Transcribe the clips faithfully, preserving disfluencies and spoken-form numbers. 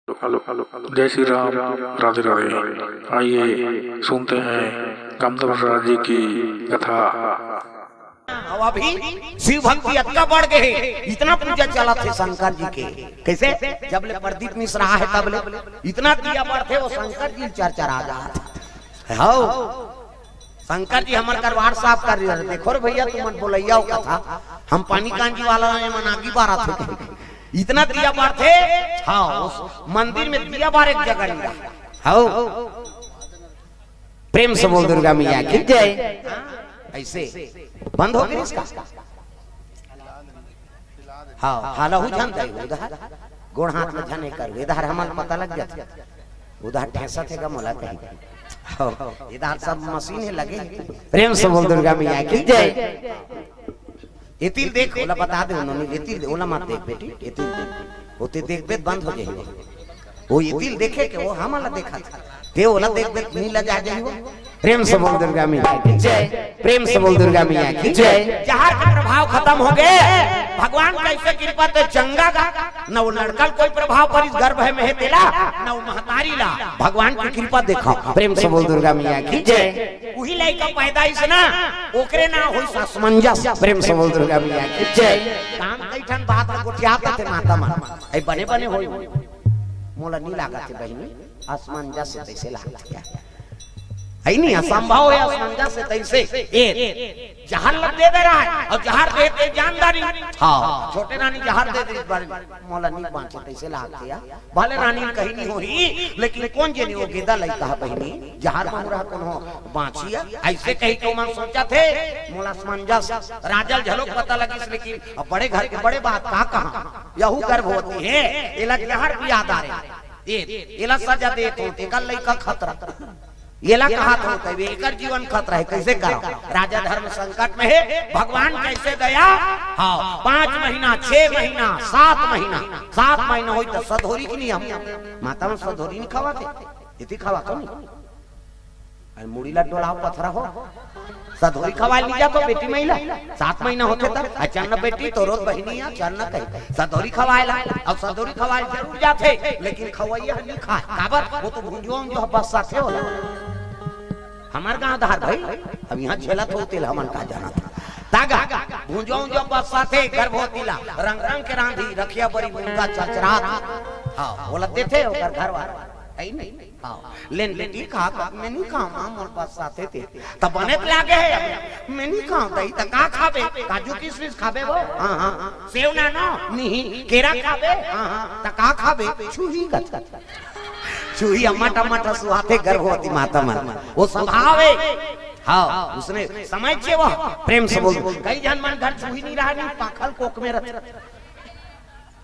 Hello, hello, hello. जय श्री राम, राधे राधे। आइए सुनते हैं कामदेव राजा जी की कथा। अब अभी शिव भक्ति अतका बढ़ गए हे, इतना पूजा चलत हे शंकर जी के। कैसे? जब ले प्रदीप मिश्रा हे तब ले इतना दिया बढ़थे, वो शंकर जी चर्चा आ जात हे। हाँ, शंकर जी हमर करवार साफ कर रहे, देखो रे भैया, तुमन बोलैया हो कथा, हम पानी कांजी वाला, ये मन आगी बारत हे। इतना दिया बढ़थे, हाँ, उस मंदिर में दिया बारे के जगह नहीं रहा। हाँ, प्रेम से बोल दुर्गा मैया की जय। ऐसे बंद हो गई इसका। हाँ, हालहू झन दे उधर, गोड़ हाथ में झन कर, इधर हमन पता लग जाता। उधर ठेसत हे का मोला कहीं। हाँ, इधर सब मशीन हे लगे। प्रेम से बोल दुर्गा मैया की जय। एती ल देख, ओला बता दे उन्होंने, एती ल दे, ओला मत देख बेटी, एती ल देख। ओती देखबे त बंद हो जाही। वो एती ल देखे के, वो हमन ला देखत हे। ते ओला देखबे त नी लजा जाही वो। प्रेम से बोल दुर्गा मैया की जय। प्रेम से बोल दुर्गा मैया की जय। जहर के प्रभाव खतम हो गए। भगवान कैसे कृपा ते चंगा गा। न वो लड़का ल कोई प्रभाव परिस गर्भ में हे तेला, न वो महतारी ला। भगवान की कृपा देखो। प्रेम से बोल दुर्गा मैया की जय। उही लइका पैदा होइस ना, ओकरे नाम होइस असमंजस। प्रेम से बोल दुर्गा मैया की जय। काम कई ठन बात ल गोठियात हे माता मन। ए बने बने होई। मोला नी लागत हे बहिनी, असमंजस हे तइसे लागत हे। है नहीं, असंभव हे असमंजस हे तइसे। ए, जहर ल दे दे रहा हे अउ जहर दे के जानदारी। हाँ, छोटे रानी जहर दे दे इस बार, मोला नी बांचे तइसे लागत हे यार। भले रानी कहीं नहीं होही, लेकिन कोन जनी वो गेदा लइका हे बहिनी, जहर मांग रहा कोनो बांचिया, ऐसे कही के मन सोचत हे, मोला असमंजस, राजा ल झलोक पता लगिस, लेकिन अब बड़े घर के बड़े बात का कहा, यहू गर्भवती हे, एला जहर पिया डारे, ए, एला सजा देत हो, तेकर लइका खतरा, एला कहत हो, तब एकर जीवन खतरा हे, कैसे करो? राजा धर्म संकट में हे, भगवान कैसे दया, हाँ, पाँच महीना, छह महीना, सात महीना, सात महीना होई त सधोरी के नियम। माता मन सधोरी नी खवाथे, एती खवाथे नी। अरे मुड़ी ला डोलाव पथरा हो, सधोरी खवाय नी जातो बेटी महिला, सात महीना होथे त, अ चल न बेटी, तोरो बहिनी आ, चल न कही, सधोरी खवाय ला, अब सधोरी खवाय जरूर जाथे, लेकिन खवैया नी खाय, काबर? वो तो भुंजुआ उंजुआ बस्साथे ओला। हमर गांव धार भाई, अब इहाँ झेलत हो तेला हमन का जानत। तागा, भुंजुआ उंजुआ बस्साथे, गर्भवती ला, रंग रंग के रांधी, रखिया बरी मुर्गा चचरात। हाँ, ओला देथे ओकर घर वाला। है नहीं? हाँ। लेन बेटी खा, खा, मैं नी खांव, माँ मोर बस्साथे ते। त बने त लागे हे, मैं नी खांव, दई त का खाबे? काजू किशमिश खाबे वो? हाँ, हाँ, हाँ। सेव नानो? नहीं। केरा खाबे? हाँ, हाँ। त का खाबे? छुही कथे। छुही अम्मा टमाटर सुहाथे गर्भवती माता मन। वो स्वभाव हे। हाँ, उसने समझ छे वो। प्रेम से बोल। कई झन मन घर छुही नहीं रहा, नहीं पाखल कोक में रहत।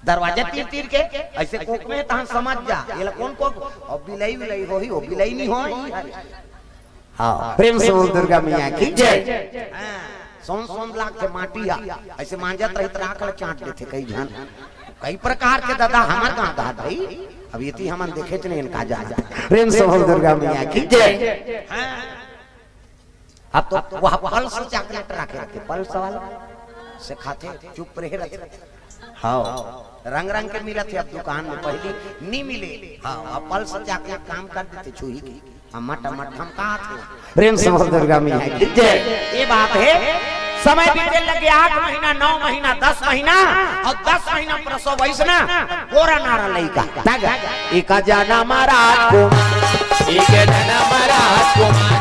दरवाजा तीर तीर के, ऐसे कोक में तहन समझ जा। एला कोन कोक? अब बिलई बिलई होही, वो बिलई नहीं होही। हाँ, प्रेम से बोल दुर्गा मैया की जय। हाँ, सोन सोन लाग के माटी आ, ऐसे मांजत रहित राख ल चाट देथे कई झन। कई प्रकार के दादा हमर गांव धार भाई, अब एती हमन देखे च नहीं इनका जा। प्रेम से बोल दुर्गा मैया की जय। हाँ। अब तो वह पल्स चॉकलेट रखे रहते, पल्स वाला से खाथे, चुप रहे रहते। हाँ, रंग रंग के मिलत हे अब दुकान में, पहली नी मिले। हाँ, अब पल्स चॉकलेट काम कर देथे, छुही की अम्मा टम्मा धमकात हे। प्रेम से बोल दुर्गा मैया की जय। ये बात हे, समय बीते लगे आठ महीना, नौ महीना, दस महीना अउ दस महीना प्रसव होइस ना, गोरा नारा लइका। तग एक जनम राजकुमार, एक जनम राजकुमार,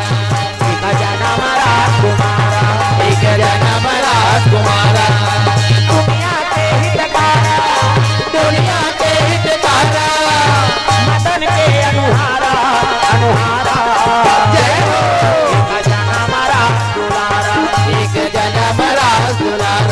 एक जनम राजकुमार, एक जनम राजकुमार। दुनिया के हितकारा, दुनिया के हितकारा, मदन के अनुहारा, अनुहारा। जय हो। एक जनम राजकुमार, एक जनम राजकुमार।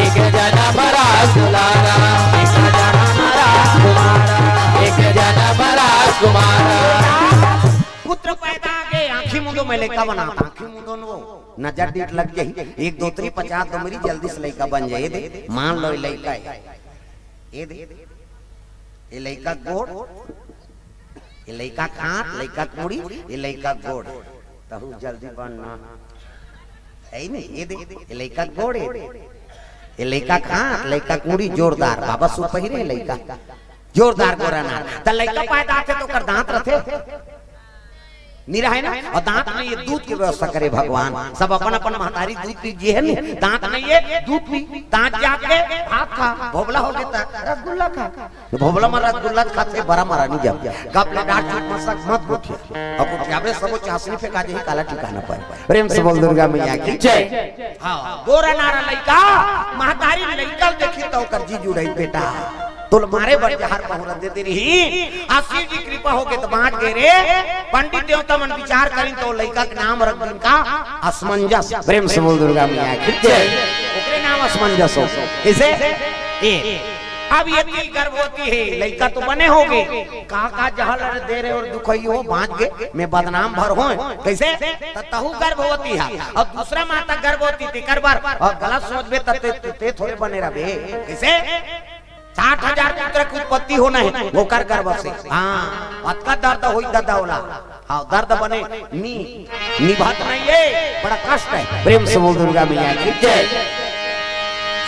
एक जनम रास दुलारा, एक जनम रास दुलारा, एक जनम रास कुमारा, एक जनम रास कुमारा। पुत्र पैदा के आंखी मुंदो में लइका बनाता, आंखी मुंदो नो नजर डीठ लग जाही, एक दो तीन पचास दो मेरी जल्दी से लइका बन जाए। ए दे, मान लो ये लइका हे, ए दे, ये लइका गोड़, लइका के हाथ, लइका के मुड़ी, ये लइका के गोड़। तहू जल्दी बनना। है ही नहीं, ये दे, ये लइका के गोड़, ये दे। ये लइका के हाथ, लइका के मुड़ी जोरदार। बाबा सूट पहिरे लइका। जोरदार गोरा नार। त लइका पैदा आथे त ओकर दांत रथे। निरा है ना? अउ दांत नइ हे, दूध के व्यवस्था करे भगवान। सब अपन अपन महतारी दूध पी, जे हे नी, दांत नइ हे, दूध पी, दांत जाग के भात खा, भोभला होगे त रसगुल्ला खा। भोभला म रसगुल्ला खाथे, बरा मरा नहीं जब। गप ले डांट चुप मसक मत गोठिया। अब गोठियाबे सबो चासनी फेंका जाही, काला ठिकाना पर। प्रेम से बोल दुर्गा मैया की जय। हाँ, गोरा नारा लइका, महतारी लइका ल देखी त ओकर जी जुड़ाई बेटा। तोल मारे बर जहर पहुरत दे दे रही। आ शिव जी कृपा होगे त बांच गे रे। पंडित देवता मन विचार करिन त ओ लइका के नाम रख दिन का असमंजस। प्रेम से बोल दुर्गा मैया की जय। ओकरे नाम असमंजस हो। कइसे? ए, अब ये ती गर्भवती हे, लइका तो बने होगे। का का जहर दे रहे अउ दुखई हो, बांच गे, मैं बदनाम भर हों। कइसे? त तहू गर्भवती हे, अउ दूसरा माता गर्भवती, तेकर बर, अउ गलत सोचबे त ते, ते, ते थोड़े बने रहबे। कइसे? साठ हजार पुत्र के उत्पत्ति होना हे, ओकर गर्भ से। हाँ, अतका दर्द होई ददा ओला। हाँ, दर्द बने नी, निभत नहीं हे, बड़ा कष्ट हे। प्रेम से बोल दुर्गा मैया की जय।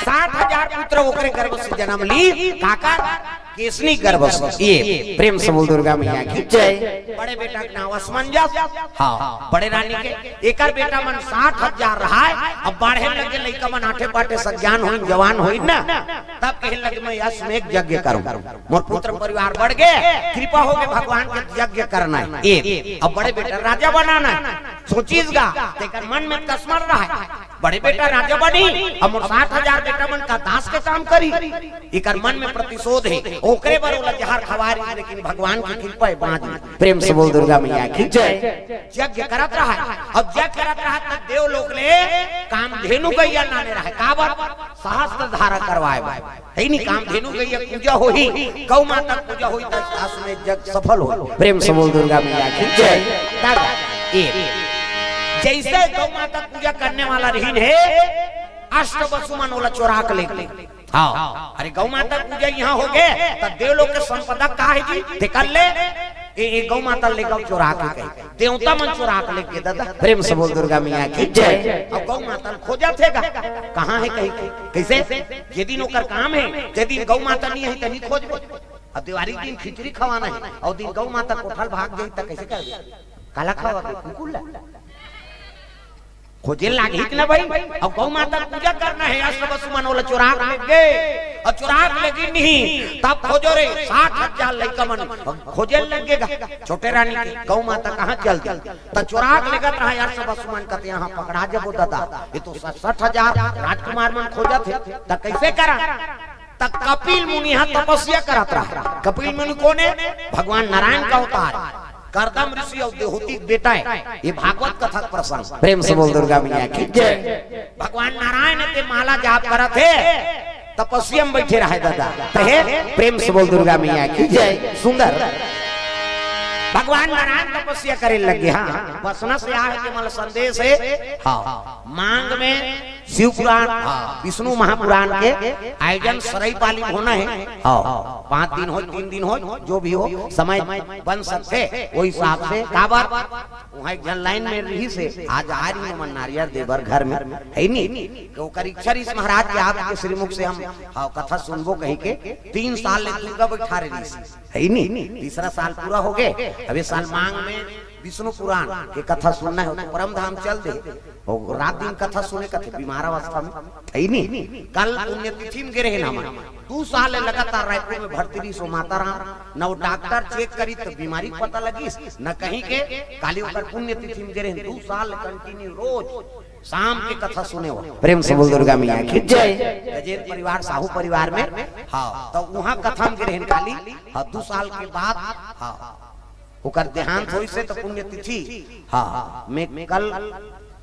साठ हजार पुत्र ओकरे गर्भ से जन्म ली, काकर? केसनी गर्भ से। ये प्रेम से बोल दुर्गा मैया की जय। बड़े बेटा के नाम असमंजस। हाँ, बड़े रानी के। एकर बेटा मन साठ हजार रहाय, अब बाढ़े लगे लइका मन आठे पाटे सज्ञान होइन, जवान होइन ना, तब कहे लगे मैं अश्वमेघ यज्ञ करूं, मोर पुत्र परिवार बढ़ गे, कृपा होगे भगवान के यज्ञ करना हे। ए, अब बड़े बेटा राजा बनाना हे, सोचिस गा, तेकर मन में कसमर रहाय, बड़े बेटा राजा बनी, अब मोर साठ हजार बेटा मन का दास के काम करी। एकर मन में प्रतिशोध हे, ओकरे बर ओला जहर खवा रही, लेकिन भगवान की कृपा हे, बांच गे। प्रेम से बोल दुर्गा मैया की जय। यज्ञ करत रहा, अब यज्ञ करत रहा त देवलोक ले कामधेनु गैया लाने रहा, काबर? सहस्त्र धारा करवाए बर। हे नी, कामधेनु गैया पूजा होही, गौ माता पूजा होही त अश्वमेध यज्ञ सफल होही। प्रेम से बोल दुर्गा मैया की जय। दादा, ए, जइसे गौ माता पूजा करने वाला रहिन हे, अष्ट वसु मन ओला चोरा के ले गे। हाँ, अरे गौ माता पूजा इहाँ होगे, त देवलोक के संपदा का हे जी? तेकर ले, ए, ए गौ माता ले गऊ चोरा के कही। देवता मन चोरा के लेगे ददा। प्रेम से बोल दुर्गा मैया की जय। अब गौ माता ल खोजत हे गा, कहाँ हे कही के? कइसे? जे दिन ओकर काम हे, जे दिन गौ माता नहीं हे, त नहीं खोजबे। अब देवारी दिन खिचड़ी खवाना हे, अउ दिन गौ माता कोठा ल भाग जाही, त कइसे करबे? काला खवाबे? कुकुर ला? खोजे लागही कि ना भाई? अब गौ माता पूजा करना हे, अष्ट वसु मन ओला चोरा के लेगे, अउ चोरा के लेगे नहीं, तब खोजो रे, साठ हजार लइका मन खोजे लगेगा। छोटे रानी के गौ माता कहाँ चल दी? त चोरा के लेगत रहा, अष्ट वसु मन कथे, "यहाँ पकड़ा जबो ददा, ये तो सड़सठ हजार राजकुमार मन खोजत हे, त कइसे करा?" त कपिल मुनि यहाँ तपस्या करत रहा। कपिल मुनि कोन हे? भगवान नारायण का अवतार, करदम ऋषि अउ देहूति के बेटा हे। ये भागवत कथा के प्रसंग। प्रेम से बोल दुर्गा मैया की जय। भगवान नारायण के माला जाप करत हे, तपस्या में बैठे रहे ददा। त हे प्रेम से बोल दुर्गा मैया की जय। सुंदर भगवान नारायण तपस्या करे लगे। हाँ, बसना से आए के मल संदेश हे। हाँ, मांग में शिव पुराण, हाँ, विष्णु महापुराण के आयोजन सरईपाली में होना हे। हाँ, पाँच दिन हो, तीन दिन हो, जो भी हो, समय बन सकथे, ओ हिसाब से। काबर? उहाँ एक झन लाइन में रहिस हे, आज आ रही हमन नारियर दे बर घर में, हे नी? त ओकर इच्छा रहिस महाराज के आपके श्रीमुख से हम, हाँ, कथा सुनबो कही के, तीन साल ले दुर्गा बैठा रहिस, हे नी? तीसरा साल पूरा होगे, अब ए साल मांग में विष्णु पुराण के कथा सुनना हे, त परम धाम चल दे। अउ रात दिन कथा सुने कथे बीमार अवस्था में, हे नी? कल पुण्यतिथि में गे रहेन हमन, दू साल ले लगातार रायपुर में भर्ती रहिस ओ माता राम, न ओ डॉक्टर चेक करिस त बीमारी पता लगिस, न कहीं के। काली ओकर पुण्यतिथि में गे रहेन, दू साल ले continue रोज शाम के कथा सुने हो। प्रेम से बोल दुर्गा मैया की जय। गजेंद्र परिवार, साहू परिवार में, हाँ, त उहाँ कथा में गे रहेन काली, हाँ, दू साल के बाद, हाँ, ओकर देहांत होइस हे त पुण्यतिथि, हाँ, में कल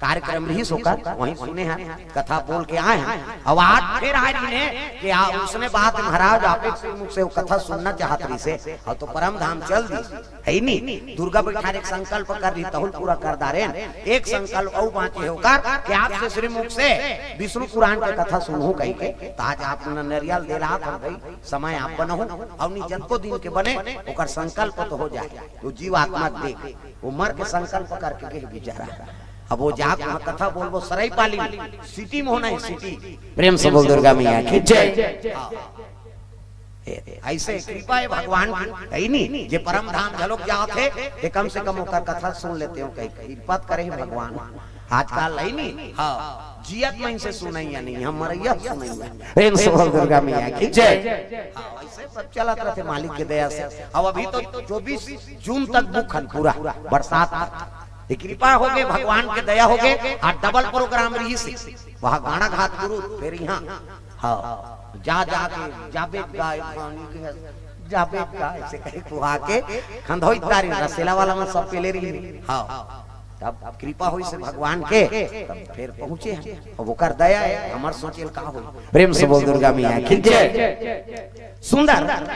कार्यक्रम रहिस ओकर, वहीं सुने हन, कथा बोल के आए हन। अब आज फेर आए रहिन हे कि आ, उसने बात महाराज आपे श्रीमुख से वो कथा सुनना चाहत रहिस हे, अब तो परम धाम चल दिस, हे नी? दुर्गा बैठार एक संकल्प कर रही, तहुल पूरा कर डारेन। एक संकल्प अउ बाँचे हे ओकर कि आपसे श्रीमुख से विष्णु पुराण के कथा सुनहूँ कहिके, त आज आप मन नरियल दे लात हन भाई, समय आप बनाहू, अउ नी जतको दिन के बने, ओकर संकल्प तो हो जाए, वो जीव आत्मा के देख, वो मर के संकल्प करके गे बेचारा। अब वो जाके वहाँ कथा बोलबो, सरायपाली में, सिटी में होना हे, सिटी। प्रेम से बोल दुर्गा मैया की जय। हाँ। ए, ऐसे कृपा हे भगवान की, हे नी? जे परम धाम घलोक जात हे, ते कम से कम ओकर कथा सुन लेते हो, कहीं कृपा करे हे भगवान। आजकल हे नी? हाँ, जियत मन से सुनइया नहीं, हम मरइया सुनइया। प्रेम से बोल दुर्गा मैया की जय। हाँ, ऐसे सब चलत रहते मालिक के दया से। अब अभी तो चौबीस जून तक बुक हन पूरा, बरसात तक। ये कृपा हो गे, भगवान के दया हो गे, आ डबल प्रोग्राम रहिस हे। वहाँ गाना घाट गुरु, फेर यहाँ, हाँ, जा, जा के, जाबे गाय, पानी के, जाबे गाय से कहे कुहा के, खंधोई तारी, रसेला वाला मन सब पेले रही। हाँ, तब कृपा होइस हे भगवान के, तब फेर पहुँचे हन। अब ओकर दया हे, हमर सोचेल का होई। प्रेम से बोल दुर्गा मैया की जय। सुंदर।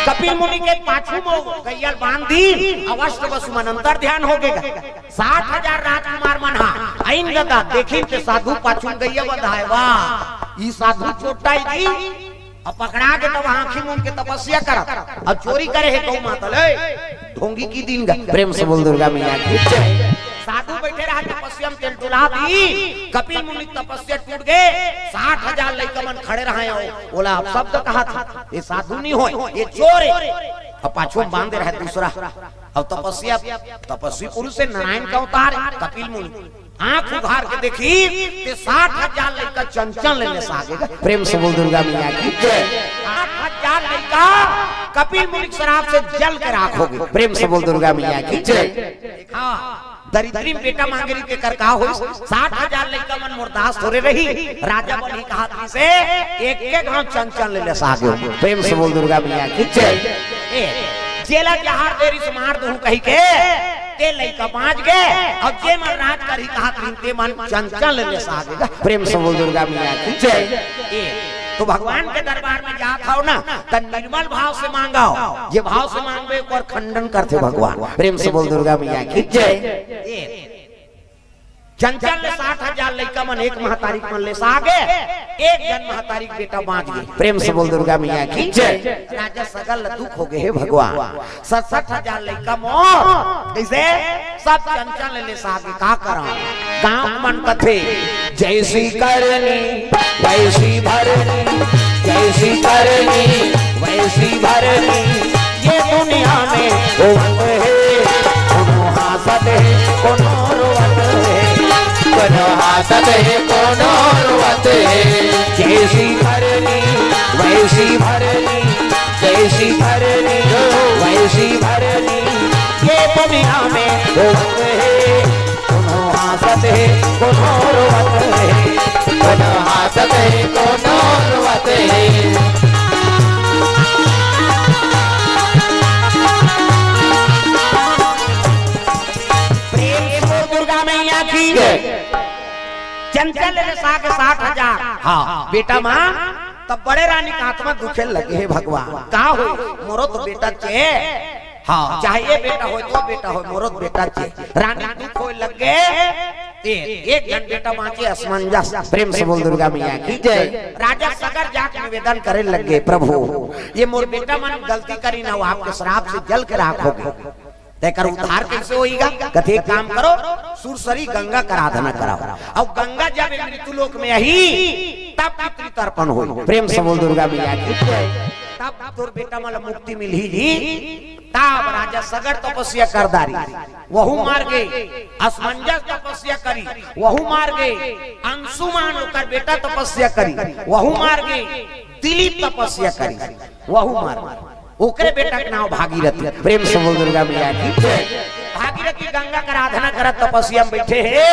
कपिल मुनि के पाछू में गैया ल बांध दीन, अव अष्ट वसु मन अंतर ध्यान हो गे। साठ हजार राजकुमार मन हा आइन गा, देखिन ते साधु पाछू में गैया बंधाय, वाह, ई साधु चोट्टा हे जी। अब पकड़ा गे तब आँखी मूंद के तपस्या करत, अब चोरी करे हे गौ माता ले, ढोंगी की दीन गा। प्रेम से बोल दुर्गा मैया की जय। साधु बैठे रहा तपस्या में, तेल डुला दी, कपिल मुनि तपस्या टूट गे, साठ हजार लइका मन खड़े रहा हो, ओला अपशब्द कहा था, ये साधु नहीं होय, ये चोर हे। अब पाछू में बांधे रहे दूसरा, अब तपस्या, तपस्वी पुरुष हे, नारायण का अवतार हे कपिल मुनि। आँख उघार के देखिन ते साठ हजार लइका चंचल ले लेसागे। प्रेम से बोल दुर्गा मैया की जय। साठ हजार लइका कपिल मुनि के श्राप से जल के राख हो गे। प्रेम से बोल दुर्गा मैया की जय। हाँ, दरिद्री में बेटा मांगे रही, तेकर का होइस? साठ हजार लइका मन मोर दास थोरे रही, राजा बनही कहात रहिस हे, एक एक घांव चंचल ले लेसागे। प्रेम से बोल दुर्गा मैया की जय। ए, जेला जहर दे रहिस मार दूं कहिके, ते लइका बांच गे, अउ जे मन राज करही कहात रहिन, ते मन चंचल ले लेसागे। प्रेम से बोल दुर्गा मैया की जय। ए, तो भगवान के दरबार में जात हव ना, त निर्मल भाव से मांगव, जे भाव से मांगबे, ओकर खंडन करथे भगवान। प्रेम से बोल दुर्गा मैया की जय। ए, चंचल ले साठ हजार लइका मन एक महतारी के मन लेसागे, एक झन महतारी के बेटा बांच गे। प्रेम से बोल दुर्गा मैया की जय। राजा सगर ल दुख हो गे हे भगवान, सड़सठ हजार लइका मोर, कइसे? सब चंचल ले लेसागे, का करंव? गांव मन कथे, जैसी करनी वैसी भरनी, जैसी करनी वैसी भरनी, ये दुनिया में होवत हे। कोनो हाँसत हे, कोनो रोवत हे, कोनो हाँसत हे, कोनो रोवत हे। जैसी करनी वैसी भरनी, जैसी करनी वैसी भरनी, ये दुनिया में होवत हे। कोनो हाँसत हे, कोनो रोवत हे, कोनो हाँसत हे, कोनो रोवत हे। प्रेम से बोल दुर्गा मैया की जय। चंचल ले लेसागे साठ हजार। हाँ, बेटा माँ, तब बड़े रानी के आत्मा दुखे लगे हे भगवान। का होय? मोरो तो बेटा चे। हाँ, चाहे ये बेटा होय, तो बेटा होय, मोरो तो बेटा चे। रानी दुख होय लगे, ए, एक झन बेटा बांचे असमंजस। प्रेम से बोल दुर्गा मैया की जय। राजा सगर जाके निवेदन करे लगे, प्रभु, ये मोर बेटा मन गलती करिन, आपके श्राप से जल के राख हो गे। तेकर उद्धार कइसे होही गा? कथे, एक काम करो, सुरसरी गंगा के आराधना कराओ। अउ गंगा जब ए मृत्यु लोक में आही, तब पितृ तर्पण होही। प्रेम से बोल दुर्गा मैया की जय। तब तोर बेटा मन ल मुक्ति मिलही जी। तब राजा सगर तपस्या कर डारिस, वहू मर गे। असमंजस तपस्या करिस, वहू मर गे। अंशुमान ओकर बेटा तपस्या करिस, वहू मर गे। दिलीप तपस्या करिस, वहू मर गे। ओकरे बेटा के नाम भागीरथी। प्रेम से बोल दुर्गा मैया की जय। भागीरथी गंगा के आराधना करत तपस्या में बइठे हे।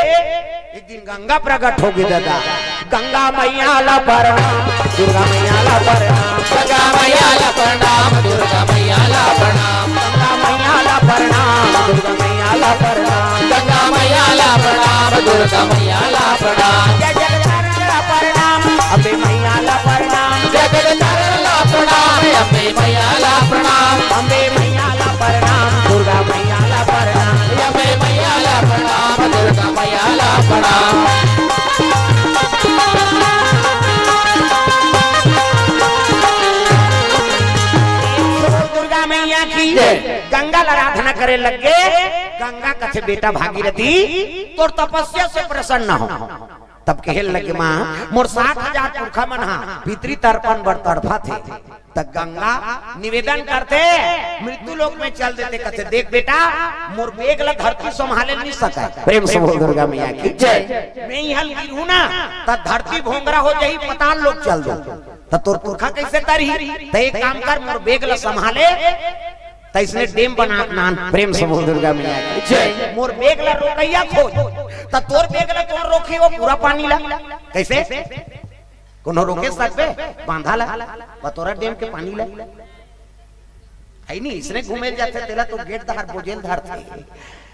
एक दिन गंगा प्रकट हो गे दादा। गंगा मैया ला प्रणाम, दुर्गा मैया ला प्रणाम, गंगा मैया ला प्रणाम, दुर्गा मैया ला प्रणाम, गंगा मैया ला प्रणाम, दुर्गा मैया ला प्रणाम, गंगा मैया ला दुर्गा मैया ला प्रणाम। जय जगतारण ला प्रणाम, अम्बे मैया ला प्रणाम। जय जगतारण ला प्रणाम, अम्बे मैया ला प्रणाम। अम्बे मैया ला प्रणाम, दुर्गा मैया ला प्रणाम। अम्बे मैया ला प्रणाम, दुर्गा मैया ला प्रणाम। दुर्गा मैया की जय। गंगा ला आराधना करे लग गे। गंगा कथे, "बेटा भागीरथी, तोर तपस्या से प्रसन्न हों।" तब कहे लगे, "माँ, मोर सात हजार पुरखा मन हा पितृ तर्पण बर तड़फत हे।" त गंगा निवेदन करथे, मृत्यु लोक में चल देथे, कथे, "देख बेटा, मोर बेग ला धरती संभाले नहीं सकय।" प्रेम से बोल दुर्गा मैया की जय। मैं इहाँ गिरहूँ ना, त धरती भोंगरा हो जाही, पताल लोक चल दो। त तोर पुरखा कैसे तरही? त एक काम कर, मोर बेग ला संभाले, त इसने डेम बना के नान। प्रेम से बोल दुर्गा मैया की जय। मोर बेग ला रोकैया खोज, त तोर बेग ला कोन रोकही वो पूरा पानी ला? कैसे? कोनो रोके सकबे? बांधा ला, पतोरा डेम के पानी ला। है नी, इसने घूमे ल जाथे, तेला तो गेट डहर बोझेल धरथे।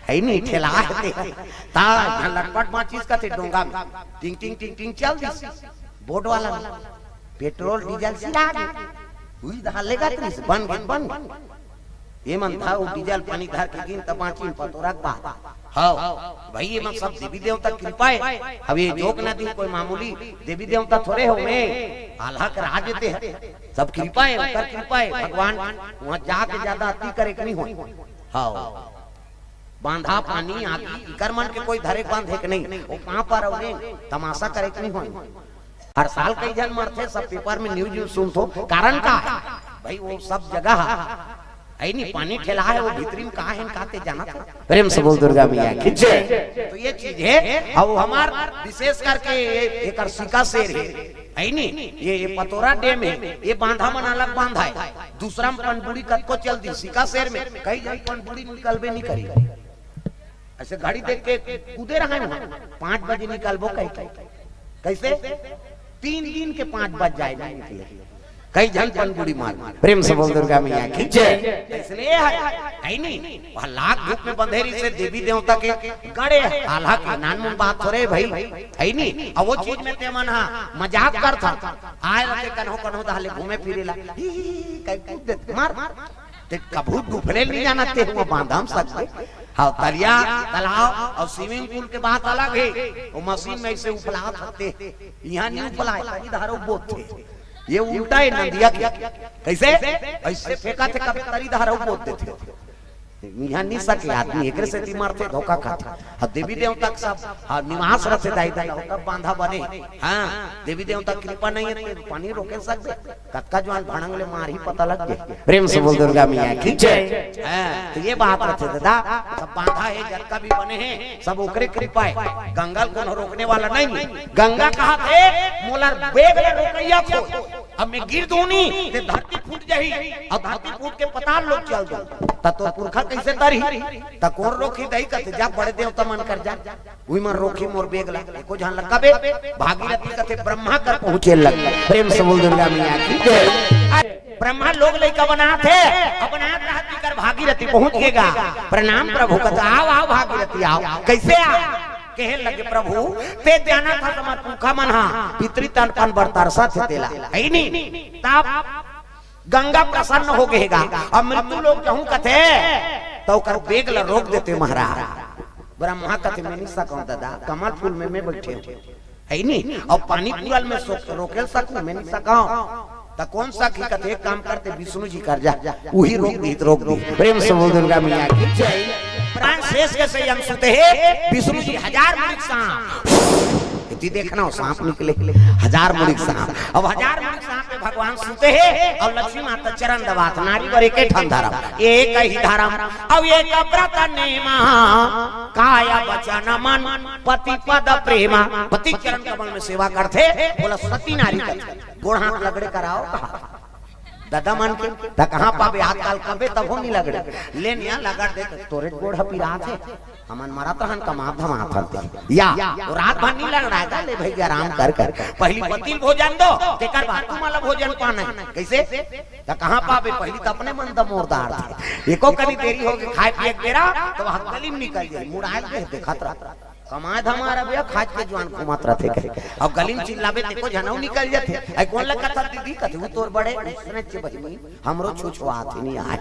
है नी, ठेला हे ते। ता इहाँ लटपट बाँचिस कथे डोंगा में। टिंग, टिंग, टिंग, टिंग चल दिस। बोट वाला में। पेट्रोल, डीजल सिरा गे। उही डहर लेगत रहिस, बन गे, बन गे। ये मन था, वो डीजल पानी धर के गिन, त बाँचिन पतोरा के बात। हव, भाई, ये मन सब देवी देवता कृपा हे। अब ये जोक नदी कोई मामूली देवी देवता थोरे हो में, आल्हा के राज ते हे। सब कृपा हे, ओकर कृपा हे, भगवान। वहाँ जाके ज्यादा अति करे के नहीं होय। हव, बांधा पानी आगी, इकर मन के कोई धरे के बांधे के नहीं, वो पाँव पर अउरे तमाशा करे के नहीं होय। हर साल कई झन मरथे, सब पेपर में न्यूज में सुनथो। कारण का हे? भाई, वो सब जगह हे नी, पानी ठेला हे, वो भीतरी में का हे, का ते जानत हे? प्रेम से बोल दुर्गा मैया की जय। तो ये चीज हे, अउ हमार विशेष करके ये, एकर सिकासेर हे, है नी, ये, ये पतोरा डेम हे, ये बांधा मन अलग बांधा हे, दूसरा में पनबुड़ी कतको चल दिस, सिकासेर में कई झन पनबुड़ी निकलबे नहीं करी। ऐसे घड़ी देख के कूदे रहे वहाँ, पाँच बजे निकलबो कही के। कैसे? तीन दिन के पाँच बज जाए, नहीं निकले। कई झन पनबुड़ी मार। प्रेम से बोल दुर्गा मैया की जय। इसलिए है, है नी? वहाँ लाख धूप में बंधे रहिसे देवी देवता के गड़े, आल्हा के नानमुन बात थोरे भाई, है नी? अब वो चीज में ते मन हा मजाक करथा। आए रहिथे कन्हो कन्हो डहर ले घूमे फिरे ला। ही, ही, ही, कहीं कूद देथे, मार। ते कभू डूबले नहीं जाना ते हुआ बांधा में सकबे। हाँ, तरिया, तालाब अउ swimming pool के बात अलग हे। वो मशीन में ऐसे उफलात होथे, इहाँ नहीं उफलाय, कहीं डहर वो बोथे। ये उल्टा हे नदिया के। कैसे? ऐसे फेंकथे, कभी तरी डहर वो बोत देथे। इहाँ नहीं सके आदमी, एकरे सेती मरथे, धोखा खाथे। हाँ, देवी देवता के सब, हाँ, निवास रथे दाई दाई, ओकर बांधा बने। हाँ, देवी देवता के कृपा नहीं हे, तो पानी रोके सकबे? कतका जुआन भड़ंग ले मारही पता लग जाए। प्रेम से बोल दुर्गा मैया की जय। हाँ, तो ये बात रथे दादा, सब बांधा हे, जतका भी बने हे, सब ओकरे कृपा हे। गंगा ल कोनो रोकने वाला नहीं हे। गंगा कहत हे, "मोला बेग ल रोकैया खोज।" अब मैं गिर दूँ नी, ते धरती फूट जाही, अउ धरती फूट के पताल लोक चल दो, त तोर पुरखा कैसे तरही? त कोन रोकही दाई? कथे, "जा बड़े देवता मन कर जा।" उही मन रोकही मोर बेग ला, एको झन ला। कबे? भागीरथी कथे ब्रह्मा कर पहुँचे लग। प्रेम से बोल दुर्गा मैया की जय। ब्रह्मा लोग लइका बनात हे, अब बनात रहत बिकर भागीरथी पहुँच गे गा। प्रणाम प्रभु कथे, "आव, आव भागीरथी, आव।" कैसे आव? कहे लगे, "प्रभु, ते जानत हस हमर पुरखा मन हा पितृ तर्पण बर तरसत हे तेला, है नी? तब गंगा प्रसन्न हो गे गा, अब मृत्यु लोक जहूँ कथे, त ओकर बेग ला रोक देते महाराज।" ब्रह्मा कथे, "मैं नहीं सकौं दादा, कमल फूल में मैं बैठे हूँ, है नी? अब पानी पूरल में सो-, रोके सकूँ, मैं नहीं सकौं।" त कोन सकही? कथे, "एक काम करते, विष्णु जी कर जा, उही रोक दी, रोक दी।" प्रेम से बोल दुर्गा मैया की जय। प्राण शेष के संयम सुते हे, विष्णु जी हजार मुड़ी के सांप। इति देखना हो, सांप निकले, हजार मुड़ी के सांप। अब हजार मुड़ी के सांप पे भगवान सुते हे अउ लक्ष्मी माता चरण दबात, "नारी बर एके ठन धरम, एक ही धरम, अउ एक व्रत नेमा, काय वचन मन पति पद प्रेमा।" पति चरण कमल में सेवा करथे, बोला सती नारी करथे। गोड़ हाथ लगड़े कराव कहा। दादा मन के, त कहाँ पाबे आजकल, कबे तभो नहीं लगड़े। ले निया लगड़ दे, त तोरे गोड़ ह पिरात हे। हमन मरत रहन, कमात धमात हन ते। या, वो रात भर नहीं लगड़ाय गा, ले भैया आराम कर कर। पहली पति ल भोजन दो, तेकर बाद तुमन ला भोजन पाना हे। कैसे? त कहाँ पाबे, पहली त अपने मन दमोरदार थे। एको कनी देरी हो गे खाए पिए के बेरा, त वहाँ गली में निकल जाए, मुड़ायल के देखत रह। कमाए धमाए रबे, खाज के जुआन घूमत रथे कहे। अब गली में चिल्लाबे, तेको झनऊ निकल जथे। "ऐ कोन ल कथस दीदी?" कथे, "वो तोर बड़े उसने चे बहिनी, हमरो छुछुआत ही नहीं आय।"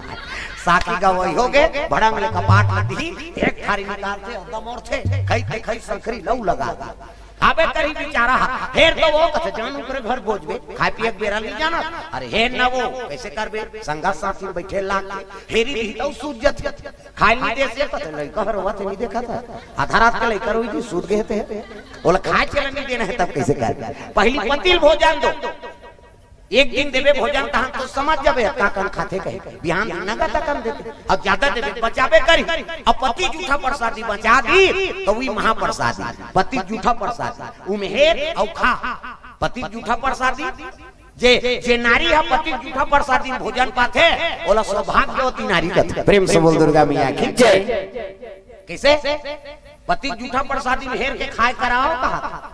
साकी गवई हो गे, भड़ंग ले कपाट में दी, एक थारी निकालथे, दमोरथे, खई ते खई संकरी लऊ लगा दी। अबे करी बिचारा हा, हेर तो वो कथे, "जान ओकरे घर बोजबे, खाए पिए के बेरा नहीं जाना।" अरे हेर ना वो, कैसे करबे? संगा साथी में बैठे लाग के, हेरी भी तो सूझ जथे। खाए नहीं दे से कथे, "लइका हर रोवत नहीं देखा था, आधा रात के लइका रोई थी, सूत गए थे।" बोला, "खाए चला नहीं देना है, तब कैसे करबे? पहली पति ल भोजन दो।" एक दिन देबे भोजन, तहन तो समझ जाबे, अतका कन खाथे कहे। बिहान दिन नगा तकन देबे, अब ज्यादा देबे, बचाबे करी। अब पति जूठा प्रसादी बचा दी, तो वही महाप्रसादी। पति जूठा प्रसादी, उमेर अउ खा। पति जूठा प्रसादी, जे, जे नारी ह पति जूठा प्रसादी में भोजन पाथे, ओला सौभाग्यवती नारी कथे। प्रेम से बोल दुर्गा मैया की जय। कैसे? पति जूठा प्रसादी में हेर के खाए कराओ कहा,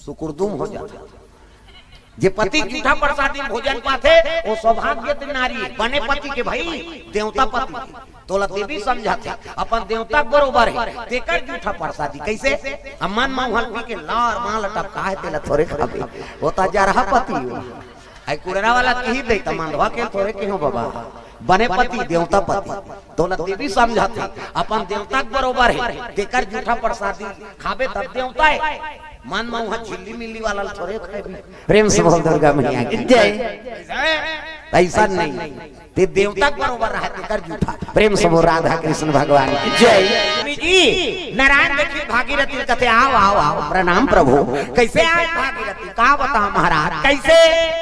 सुकुरदुम हो जाता। जे पति जूठा प्रसादी में भोजन पाथे, वो सौभाग्यवती नारी हे। बने पति के भाई, देवता पति के। तोला देवी समझाथे, अपन देवता के बरोबर हे, तेकर जूठा प्रसादी। कैसे? अब मन म उहल पी के लार मां लटका हे, तेला थोरे खाबे। वो त जरहा पति हो। आई कुड़रा वाला कही दे, त मंदवा के थोरे के हो बाबा। बने पति, देवता पति। तोला देवी समझाथे, अपन देवता के बरोबर हे, तेकर जूठा प्रसादी खाबे तब देवता हे। मन म उहाँ झिल्ली मिल्ली वाला ल थोरे खाबे। प्रेम से बोल दुर्गा मैया की जय। ऐसा नहीं, ते देवता के बरोबर रहा, तेकर जूठा। प्रेम से बोल राधा कृष्ण भगवान की जय। स्वामी जी, नारायण देखिए भागीरथी कथे, "आओ, आओ, आओ, प्रणाम प्रभु।" कैसे आए भागीरथी? का बता महाराज, कैसे?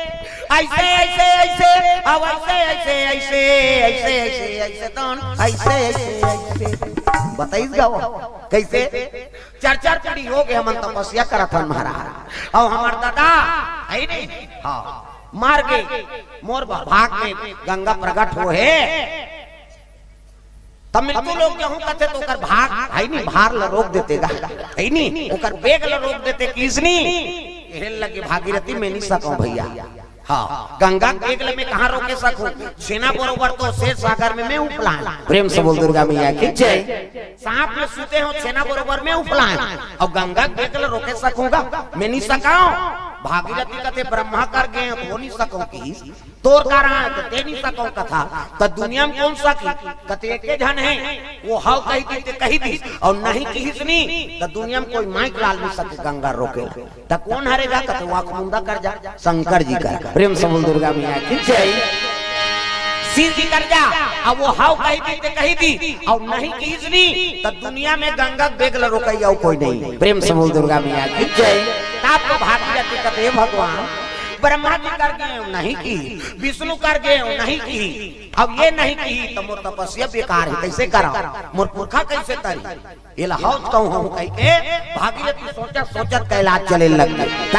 ऐसे, ऐसे, ऐसे, अब ऐसे, ऐसे, ऐसे, ऐसे, ऐसे, ऐसे, तौन, ऐसे, ऐसे, ऐसे। बताइस गा वो, कैसे? चार, चार पीढ़ी हो गे, हमन तपस्या करत हन महाराज। अउ हमर दादा, हे नहीं? हाँ, मर गे, मोर भाग में गंगा प्रगट हो हे। तब मृत्यु लोग कहूं कथे तो ओकर भाग, हे नहीं, भार ल रोक देते गा, हे नहीं, ओकर बेग ल रोक देते, किसनी? हेल लगे भागीरथी, मैं नहीं सकूं भैया। हाँ, गंगा के बेग ल मैं कहाँ रोके सकूं? छेना बरोबर तो क्षीर सागर में मैं उफलान। प्रेम से बोल दुर्गा मैया की जय। सांप में सूते हो, छेना बरोबर मैं उफलान। अउ गंगा के बेग ल रोके सकूंगा? मैं नहीं सकूं। भागीरथी कथे, "ब्रह्मा कर गे, वो नहीं सकूं की।" तोर कारण हे, ते नहीं सकूं कथा, त दुनिया में कोन सकी? कथे एके झन हे, वो हव कही दी, ते कही दी, अउ नहीं किहिस नी, त दुनिया में कोई माइक लाल नहीं सके गंगा रोके। त कोन हरे गा? कथे वो आंख मुंदा कर जा, शंकर जी कर। प्रेम से बोल दुर्गा मैया की जय। शिव जी कर जा, अब वो हव कही दी, ते कही दी, अउ नहीं किहिस नी, त दुनिया में गंगा के बेग ल रोकइया अउ कोई नहीं। प्रेम से बोल दुर्गा मैया की जय। तब तो भागीरथी कथे, "भगवान, ब्रह्मा जी कर गे, नहीं की, विष्णु कर गे, नहीं की, अब ये नहीं की, त मोर तपस्या बेकार हे, कैसे करा? मोर पुरखा कैसे तरी?" एला हौज कहूं हम कहि के भागीरथी सोचत सोचत कैलाश चले लग गे।